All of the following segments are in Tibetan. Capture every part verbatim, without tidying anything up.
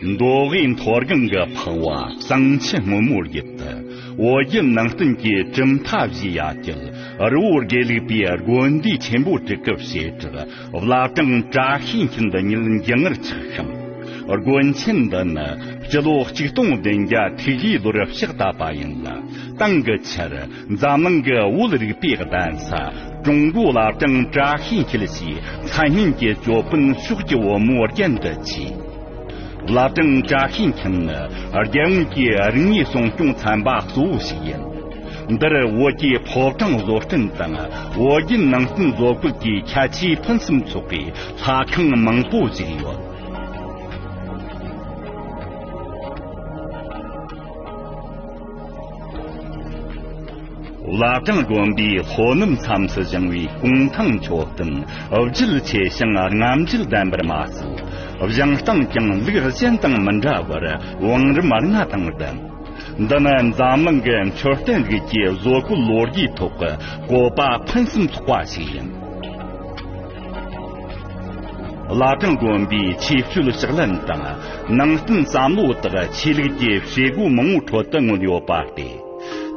མདོ་དབུས་མཐོ་སྒང་གི་ཕག་པ་བསང་ཆུ་སྔོན་མོའི་རྒྱུད་དུ། བོད་བརྒྱུད་ནང་བསྟན་གྱི་གྲུབ་མཐའ་བཞིའི་ཡ་གྱལ་རི་བོ་དགེ་ལུགས་པའི་དགོན་སྡེའི་ཆེན་པོ་དྲུག་གི་བྱེ་བྲག་བླ་བྲང་བཀྲ་ཤིས་འཁྱིལ་འདི་ཉིད་འགྱིང་ངར་ཆགས་ཤིང་། དགོན་ཆེན་འདི་ནི་སྤྱི་ལོ་ཆིག་སྟོང་བདུན་བརྒྱ་ཐིག་བཞིའི་ལོར་ཕྱག་བཏབ་པ་ཡིན་ལ། དེང་གི་ཆར་འཛམ་གླིང་གི་བོད་རིག་པའི་གདན་ས་ཀྲུང་གོའི་བླ་བྲང་བཀྲ་ཤིས་འཁྱིལ་ཞེས་མཚན་སྙན་གྱི་ཅོད་པན་ཕྱོགས་ཀྱི་བུ་མོ་རྒྱན་དུ་ཆེ། བླ་བྲང་བཀྲ་ཤིས་འཁྱིལ་ནི་རྒྱལ་ཡོངས་ཀྱི་རིག་གནས་སྲུང་སྐྱོང་ཚན་པ་གཙོ་བོ་ཞིག་ཡིན། འདིར་བོད་ཀྱི་ཕོ་བྲང་བཟོ་སྐྲུན་དང་བོད་བརྒྱུད་ནང་བསྟན་བཟོ་བཀོད་ཀྱི་ཁྱད་ཆོས་ཕུན་སུམ་ཚོགས་པའི་ལྷ་ཁང་མང་པོ་ཞིག་ཡོད། བླ་བྲང་དགོན་པའི་ལྷོ་ནུབ་མཚམས་སུ་བཞེངས་པའི་གུང་ཐང་མཆོད་རྟེན་བརྗིད་ཆེ་ཞིང་རྔམ་བརྗིད་ལྡན་པར་མ་ཟད། བཞེངས་སྟངས་ཀྱང་ལུགས་གཞན་དང་མི་འདྲ་བར་བང་རིམ་ལྔ་དང་ལྡན། འདི་ནི་འཛམ་གླིང་གི་མཆོད་རྟེན་རིགས་ཀྱི་བཟོ་བཀོད་ལོ་རྒྱུས་ཐོག་གི་བཀོད་པ་ཕུན་སུམ་ཚོགས་པ་ཞིག་ཡིན། བླ་བྲང་དགོན་པའི་ཆོས་སྤྱོད་ཕྱག་ལེན་དང་ནང་བསྟན་བསམ་བློ་དག་ཆོས་ལུགས་ཀྱི་བྱེད་སྒོ་མང་པོའི་ཁྲོད་དུ་མངོན་ཡོད་པ་སྟེ།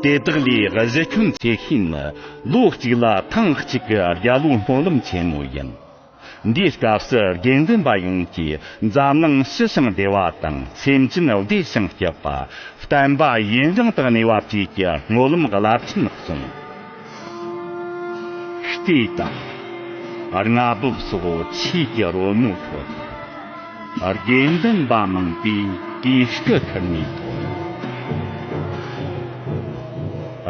དེ་དག་ལས་གཞི་ཁྱོན་ཆེ་ཤོས་ནི་ལོ་གཅིག་ལ་ཐེངས་གཅིག་གི་རྒྱ་ལོའི་སྨོན་ལམ་ཆེན་མོ་ཡིན། འདིའི་སྐབས་སུ་དགེ་འདུན་པ་ཡོངས་ཀྱིས་འཛམ་གླིང་ཞི་ཞིང་བདེ་བ་དང་སེམས་ཅན་བདེ་ཞིང་སྐྱིད་པ། བསྟན་པ་ཡུན་རིང་དུ་གནས་པ་བཅས་ཀྱི་སྨོན་ལམ་རླབས་ཆེན་གསུངས། ལྟོས་དང་། རྔ་སྦུབ་སོགས་ཆོས་ཀྱི་རོལ་མོའི་ཁྲོད། དགེ་འདུན་པ་མང་པོས་གོས་སྐུ་ཁུར་ནས་ཐོན།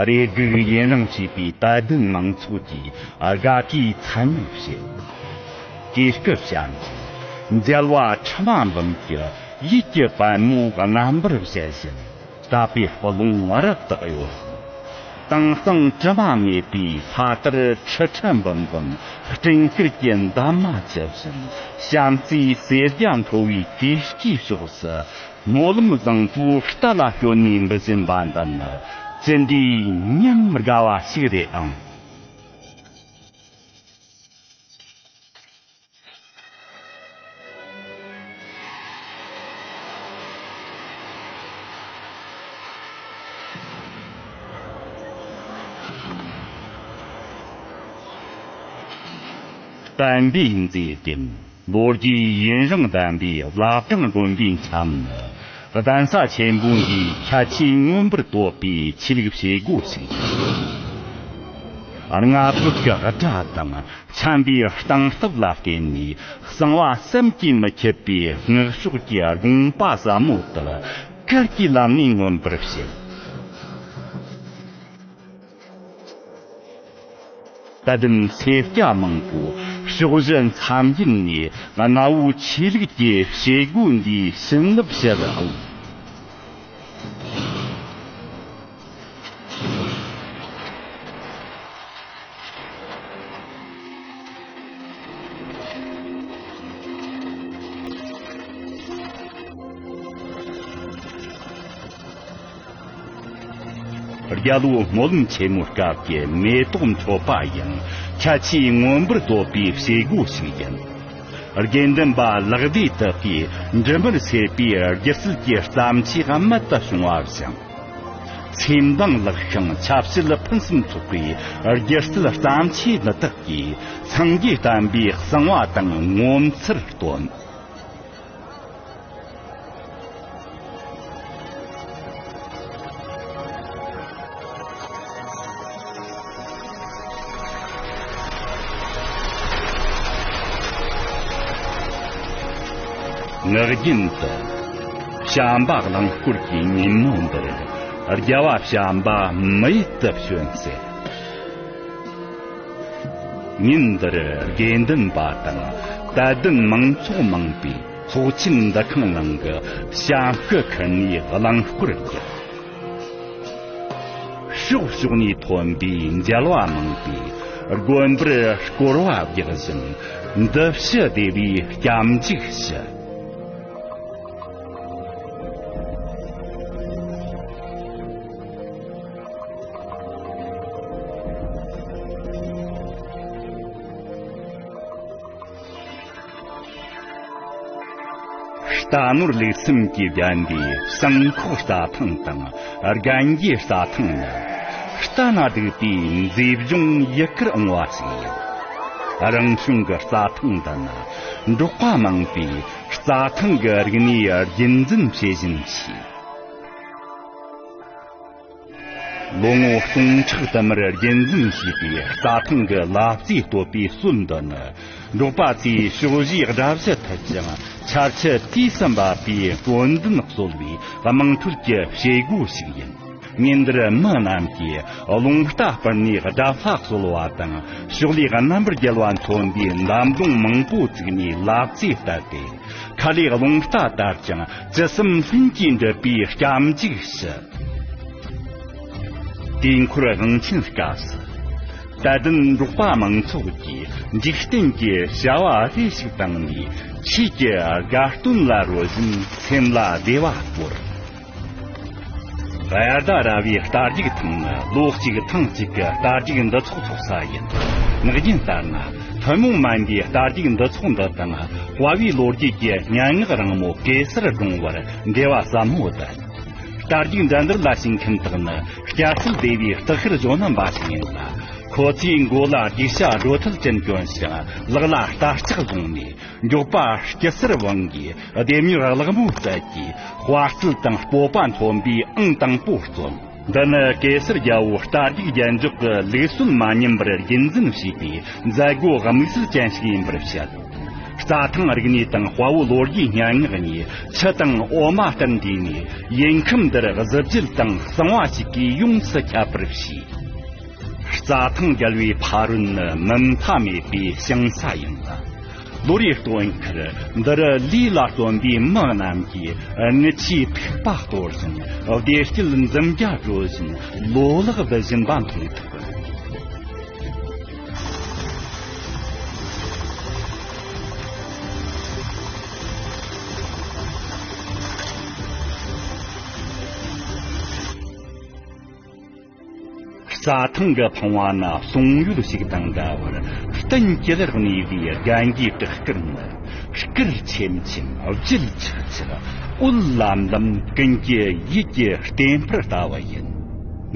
རེ་སྒུག་ཡུན་རིང་བྱས་པའི་དད་ལྡན་མང་ཚོགས་ཀྱིས་དགའ་བྲིས་མཚན་སྙན་བྱེད། གོས་སྐུ་བཤམས་ཤིང་མཇལ་བ་ཁྲི་མ་འབུམ་གྱི་ཡིད་ཀྱི་པད་མོ་རྣམ་པར་བཞད་བཞིན་དད་པའི་སྤུ་ལོང་རབ་བཏགས་ཡོད། དེང་སང་དྲི་མ་མེད་པའི་ལྷ་དར་ཁྲི་ཁྲི་འབུམ་འབུམ་སྤྲིན་དཀར་གྱི་འདབ་མ་འཁྱིལ་བཞིན་བྱམས་བརྩེའི་སེར་སྐྱ་འཕྲོ་བའི་གོས་སྐུའི་ཕྱོགས་སུ་སྨོན་ལམ་བཟང་པོའི་རྟ་ལ་བསྐྱོན་ནས་འབུད་བཞིན་པ་འདི་ནི་ཅི་འདྲའི་ཉམས་དགའ་བ་ཞིག་རེད་ཨང་། བསྟན་པའི་མཛེས་ལྡན་ལོ་རྒྱུས་ཡུན་རིང་ལྡན་པའི་བླ་བྲང་དགོན་པའི་འཁྱམས་ནི་གདན་ས་ཆེན་པོ་འདིའི་ཁྱད་ཆོས་མངོན་པར་དོད་པའི་ཆོས་ལུགས་བྱེད་སྒོ་ཞིག་ཡིན། རྔ་སྦུབ་ཀྱི་སྒྲ་དང་འཆམ་པའི་སྟེང་སྟབས་ལ་བརྟེན་ནས་གསང་བ་བསམ་གྱིས་མི་ཁྱབ་པའི་སྔགས་ཕྱོགས་ཀྱི་དགོངས་པ་ཟབ་མོ་དག་གར་གྱི་ལམ་ནས་མངོན་པར་བྱེད། དད་ལྡན་སེར་སྐྱ་མང་པོ་ཕྱོགས་བཞི་མཚམས་བརྒྱད་ནས་གནའ་བོའི་ཆོས་ལུགས་ཀྱི་བྱེད་སྒོ་འདིའི་བྱིན་རླབས་ཞུ་བར་འོང་། རྒྱ་ལོའི་སྨོན་ལམ་ཆེན་མོའི་སྐབས་ཀྱི་མེ་ཏོག་མཆོད་པ་ཡང་ཁྱད་ཆོས་མངོན་པར་དོད་པའི་བྱེད་སྒོ་ཞིག་ཡིན། དགེ་འདུན་པ་ལེགས་སྡེ་དག་གིས་འབྲུ་མར་སེར་པོའི་སྒྱུ་རྩལ་གྱི་བརྩམས་ཆོས་རྨད་དུ་བྱུང་བ་བཞེངས། ཚེ་མདངས་ལེགས་ཤིང་ཆབ་སྲིད་ཕུན་སུམ་ཚོགས་པའི་སྒྱུ་རྩལ་བརྩམས་ཆོས་འདི་དག་གིས་སངས་རྒྱས་བསྟན་པའི་གསང་བ་དང་ངོ་མཚར་སྟོན། ངག་རྒྱུན་དུ། བྱམས་པ་གླིང་སྐོར་གྱི་ཉིན་མོ་འདིར། རྒྱལ་བ་བྱམས་པ་མི་ཡུལ་དུ་བྱོན་ཟེར། ཉིན་འདིར་དགེ་འདུན་པ་དང་དད་ལྡན་མང་ཚོགས་མང་པོས་ཚོགས་ཆེན་འདུ་ཁང་ནང་གི་བྱམས་སྐུ་ཁུར་ནས་གླིང་སྐོར་རྒྱག། ཕྱོགས་ཕྱོགས་ནས་ཐོན་པའི་མཇལ་བ་མང་པོས་དགོན་པར་སྐོར་བ་རྒྱག་བཞིན་འདི་ཕྱི་བདེ་བའི་སྐྱབས་འཇུག་ཞུ། རྟ་ནོར་ལུག་གསུམ་གྱིས་བརྒྱན་པའི་བྱང་ཁོག་རྩྭ་ཐང་དང་རྒན་གྱི་རྩྭ་ཐང་ནི། ལྟ་ན་སྡུག་པའི་མཛེས་ལྗོངས་ཡུལ་གར་འོང་བ་ཞིག་ཡིན། རང་བྱུང་གི་རྩྭ་ཐང་འདི་ནི་འབྲོག་པ་མང་པོས་རྩྭ་ཐང་གི་རིག་གནས་རྒྱུན་འཛིན་བྱེད་བཞིན་མཆིས། ལོ་ངོ་སྟོང་ཕྲག་དུ་མར་རྒྱུན་འཛིན་བྱས་པའི་རྩྭ་ཐང་གི་ལབ་རྩེ་བསྟོད་པའི་སྲོལ་འདི་ནི། འབྲོག་པ་ཚོས་ཕྱོགས་བཞིའི་དགྲ་བཞི་ཐུལ་ཞིང་ཆར་ཆུ་དུས་སུ་འབབ་པའི་སྲོལ་འཛིན་སྲོལ་བའི་དམངས་ཁྲོད་ཀྱི་བྱེད་སྒོ་ཞིག་ཡིན། ཉིན་འདིར་མི་རྣམས་ཀྱིས་རླུང་རྟ་སྤུར་ནས་དགྲ་ལྷ་གསོལ་བ་དང་། ཕྱོགས་ལས་རྣམ་པར་རྒྱལ་བ་མཚོན་པའི་འདམ་རྫོང་མང་པོ་བཙུགས་ནས་ལབ་རྩེ་བཏབ་སྟེ། ཁ་ལས་རླུང་རྟ་དར་ཞིང་ཅི་བསམ་ལྷུན་གྱིས་འགྲུབ་པའི་སྐྱབས་འཇུག་ཞུ། དུས་འཁོར་དབང་ཆེན་སྐབས་སུ། དད་ལྡན་འབྲོག་པ་མང་ཚོགས་ཀྱིས་འཇིག་རྟེན་གྱི་བྱ་བ་རེ་ཞིག་བཏང་ནས་ཆོས་ཀྱི་དགའ་སྟོན་ལ་རོལ་བཞིན་སེམས་ལ་བདེ་བ་སྐོར། གཡར་ཟླ་ར་བའི་རྟ་རྒྱུག་ཐང་ནི་ལོ་གཅིག་ཐེངས་གཅིག་གི་རྟ་རྒྱུག་འདུ་ཚོགས་ཚོགས་ས་ཡིན། ངག་རྒྱུན་ལྟར་ན། ཐུན་མོང་མ་ཡིན་པའི་རྟ་རྒྱུག་འདུ་ཚོགས་འདི་དང་དཔའ་བོའི་ལོ་རྒྱུས་ཀྱི་སྙན་ངག་རིང་མོ་གེ་སར་སྒྲུང་བར་འབྲེལ་བ་ཟབ་མོ་ལྡན། རྟ་རྒྱུག་འགྲན་བསྡུར་ལ་ཞུགས་མཁན་དག་ནི་སྐྱ་སེར་སྡེ་བའི་སྟག་ཤར་ཇོ་ནང་པ་ཞིག་ཡིན་ལ། ཁོ་ཚོའི་མགོ་ལ་རྒྱུག་ཤ་སྒྲོ་ཐལ་ཅན་གྱོན་ཞིང་ལག་ལ་རྟ་ལྕག་བཟུང་ནས། མགྱོགས་པ་སྐྱི་སེར་བང་གིས་ལྡེམ་མྱུར་གླག་རྨོ་རྩལ་གྱིས་དཔའ་རྩལ་དང་སྤོབས་པ་མཚོན་པའི་ཨང་དང་པོ་རྩོམ། འདི་ནི་གེ་སར་རྒྱལ་པོའི་རྟ་རྒྱུག་རྒྱལ་འཇོག་གི་ལུགས་སྲོལ་མ་ཉམས་པར་རྒྱུན་འཛིན་བྱས་པའི་མཛད་སྒོ་དམིགས་བསལ་ཅན་ཞིག་ཡིན་པར་བཤད། རྩྭ་ཐང་རིག་གནས་དང་དཔའ་བོའི་ལོ་རྒྱུས་སྙན་ངག་གཉིས་ཆུ་དང་འོ་མ་ལྟར་འདུས་ནས། ཡུལ་ཁམས་འདིར་གཟི་བརྗིད་དང་གསང་བ་ཞིག་གིས་ཡོངས་སུ་ཁྱབ་པར་བྱས། རྩྭ་ཐང་རྒྱལ་བའི་ཕ་རོལ་ནི་མུ་མཐའ་མེད་པའི་ཞིང་ས་ཡིན་ལ། ལོ་རེའི་སྟོན་ཁར་འདི་རུ་ལས་ལ་བརྩོན་པའི་མི་རྣམས་ཀྱིས་རྔུལ་ཆུའི་ཐིགས་པ་གཏོར་བཞིན། བདེ་སྐྱིད་འཛུམ་རྒྱག་སྒྲོལ་བཞིན་ལོ་ལེགས་འབུལ་བཞིན་པ་མཐོང་ཐུབ། རྩྭ་ཐང་གི་ཕང་བ་ན་གསུང་ཡུལ་ཞིག་དང་འདྲ་བར། གཏིང་སྐྱི་ལེར་གནས་པའི་རྒན་གྱི་བྲག་དཀར་ནི། དཀར་ཆེམ་ཆེམ། བརྗིད་ཆགས་ཆགས། འོད་ལམ་ལམ། ཀུན་གྱི་ཡིད་ཀྱི་བརྟན་ཕུར་ལྟ་བུ་ཡིན།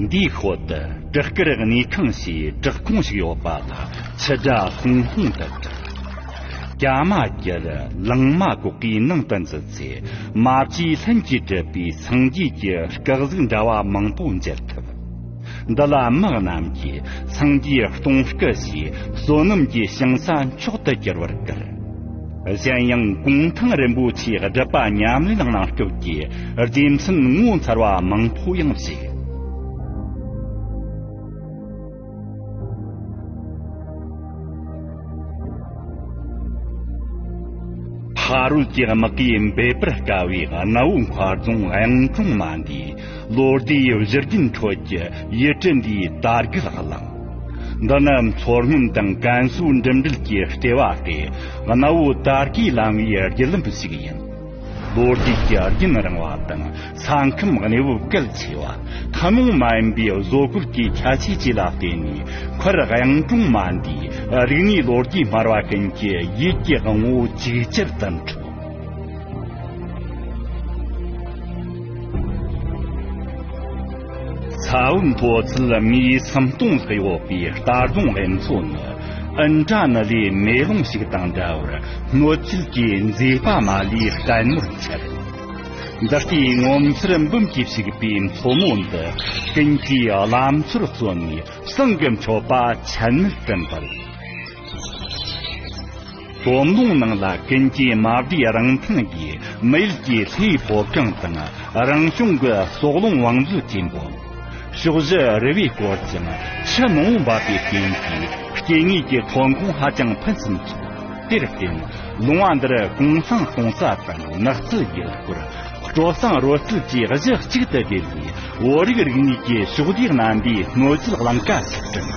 འདིའི་ཤོད་དུ་བྲག་དཀར་གནས་ཁང་ཞེས་བྲག་ཁུང་ཞིག་ཡོད་པ་ལ། ཆུ་སྒྲ་ཧོང་ཧོང་དུ་གྲགས། གྱ་མ་གྱུར། ལང་མ་གོག་གིས་ནང་དུ་འཛུལ་ཚེ། མ་བཅོས་ལྷུན་གྱིས་གྲུབ་པའི་སངས་རྒྱས་ཀྱི་སྐུ་གཟུགས་འདྲ་བ་མང་པོ་མཇལ་ཐུབ། འདི་ལ་མི་རྣམས་ཀྱིས་སངས་རྒྱས་སྟོང་སྐུ་ཞེས་བསོད་ནམས་ཀྱི་ཞིང་ས་མཆོག་ཏུ་གྱུར་པར་བཀུར། གཞན་ཡང་གུང་ཐང་རིན་པོ་ཆེའི་སྒྲུབ་པ་ཉམས་ལེན་གནང་སྐབས་ཀྱི་རྗེས་མཐུན་ངོ་མཚར་བ་མང་པོ་ཡང་བཞུགས། ཕ་རོལ་གྱི་དམག་གིས་འབེབས་པར་དཀའ་བའི་གནའ་བོའི་མཁར་རྫོང་གཡུང་དྲུང་མ་འདིའི་ལོ་ཟླའི་བཞུར་རྒྱུན་ཁྲོད་ཀྱི་ཡུལ་གྲུ་འདིའི་དར་རྒུད་གླིང་། འདི་ནི་མཚོ་སྔོན་དང་ཀན་སུའུ་འགྲིམ་འགྲུལ་གྱི་ལྟེ་བ་སྟེ། གནའ་བོའི་དར་གོས་ལམ་བུའི་བརྒྱུད་ལམ་ཞིག་ཡིན། ལོ་རྒྱུས་ཀྱི་རྒྱུན་རིང་བ་དང་ས་ཁམས་གནས་བབ་གལ་ཆེ་བ། ཐུན་མོང་མ་ཡིན་པའི་བཟོ་བཀོད་ཀྱི་ཁྱད་ཆོས་བཅས་ལ་བརྟེན་ནས། མཁར་གཡུང་དྲུང་མ་འདིའི་རིག་གནས་ལོ་རྒྱུས་སྨྲ་བ་ཀུན་གྱི་ཡིད་ཀྱི་ངོ་བོ་ཅིག་ཅར་དུ་འཕྲོག། ས་བོན་མཐོ་ཚད་མིའི་སུམ་སྟོང་ལྷག་ཡོད་པའི་རྟ་རྫོང་དབེན་མཚོ་ནི། ཨིན་དྲ་ནི་ལའི་མེ་ལོང་ཞིག་དང་འདྲ་བར། སྣོད་བཅུད་ཀྱི་མཛེས་པ་མ་ལུས་བརྟན་མོར་འཆར། འདི་ལྟའི་ངོ་མཚར་འབུམ་གྱིས་ཕྱུག་པའི་མཚོ་མོ་འདི། ཀུན་གྱིས་བླ་མཚོར་བརྩོན་ནས་བསང་གི་མཆོད་པ་ཆད་མེད་དུ་འབུལ། དོམ་ལུང་ནང་ལ་ཀུན་གྱིས་མ་བསྡུས་རང་ཐང་གིས་མི་ཡུལ་གྱི་ལྷའི་ཕོ་བྲང་དང་རང་བྱུང་གི་སྲོག་རླུང་བང་མཛོད་ཅེས་འབོད། ཕྱོགས་བཞི་རི་བས་བསྐོར་ཅིང་ཆུ་མང་བོ་འབབ་པའི་རྐྱེན་གྱིས་སྐྱེ་དངོས་ཀྱི་ཐོན་ཁུངས་ཧ་ཅང་ཕུན་སུམ་ཚོགས། དེར་བརྟེན་ལུང་བ་འདིར་གུང་ཐང་གཏོང་ས་དང་ནགས་ཚལ་ཡུལ་སྐོར། སྤྲོ་གསེང་རོལ་རྩེད་བཅས་གཞི་གཅིག་ཏུ་སྦྲེལ་བའི་བོད་རིགས་རིག་གནས་ཀྱི་ཕྱོགས་བསྡུས་རྣམ་པའི་སྣོད་བཅུད་གླིང་ག་ཞིག་བསྐྲུན།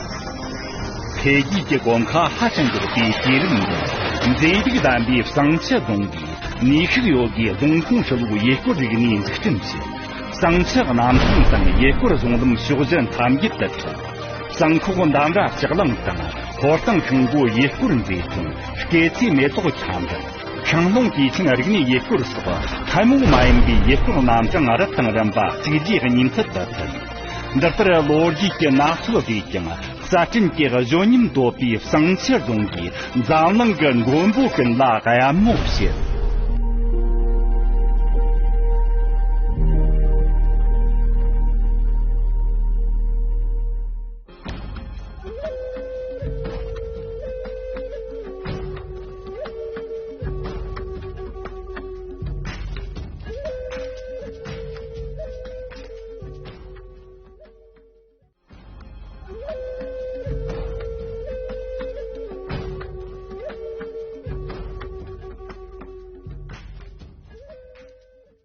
འཕེལ་རྒྱས་ཀྱི་གོམ་ཁ་ཧ་ཅང་མགྱོགས་པའི་དུས་རིམ་འདིར། མཛེས་སྡུག་ལྡན་པའི་བསང་ཆུ་རྫོང་གིས་ནུས་ཤུགས་ཡོད་རྒུས་རྫོང་ཁོངས་ཧྲིལ་བོའི་ཡུལ་སྐོར་རིག་གནས་འཛུགས་སྐྲུན་བྱས། བསང་ཆུ་གནམ་ཐང་དང་ཡུལ་སྐོར་གཞུང་ལམ་ཕྱོགས་བཞི་མཐའ་འཁྱོལ་དུ་ཁྲིད། བསང་ཁོག་འདམ་ར་ལྕགས་གླིང་དང་ཧོར་ཐང་ཤིང་སྒོ་ཡུལ་སྐོར་མཛེས་ལྗོངས། སྐེ་ཚེ་མེ་ཏོག་ཁྱམས་ར། ཤིང་སྡོང་། དེ་བཞིན་རིག་གནས་ཡུལ་སྐོར་སོགས་ཐུན་མོང་མ་ཡིན་པའི་ཡུལ་སྐོར་རྣམ་གྲངས་རབ་དང་རིམ་པ་གཅིག་རྗེས་གཉིས་མཐུད་དུ་ཕུལ། འདི་ལྟར་ལོ་རྒྱུས་ཀྱི་གནས་ཚུལ་བཟོས་ཀྱང་གསར་སྐྲུན་གྱི་གཞོན་ཉམས་དོད་པའི་བསང་ཆུ་རྫོང་གིས་འཛམ་གླིང་གི་མགྲོན་པོ་ཀུན་ལ་ཡ་མོ་བྱེད།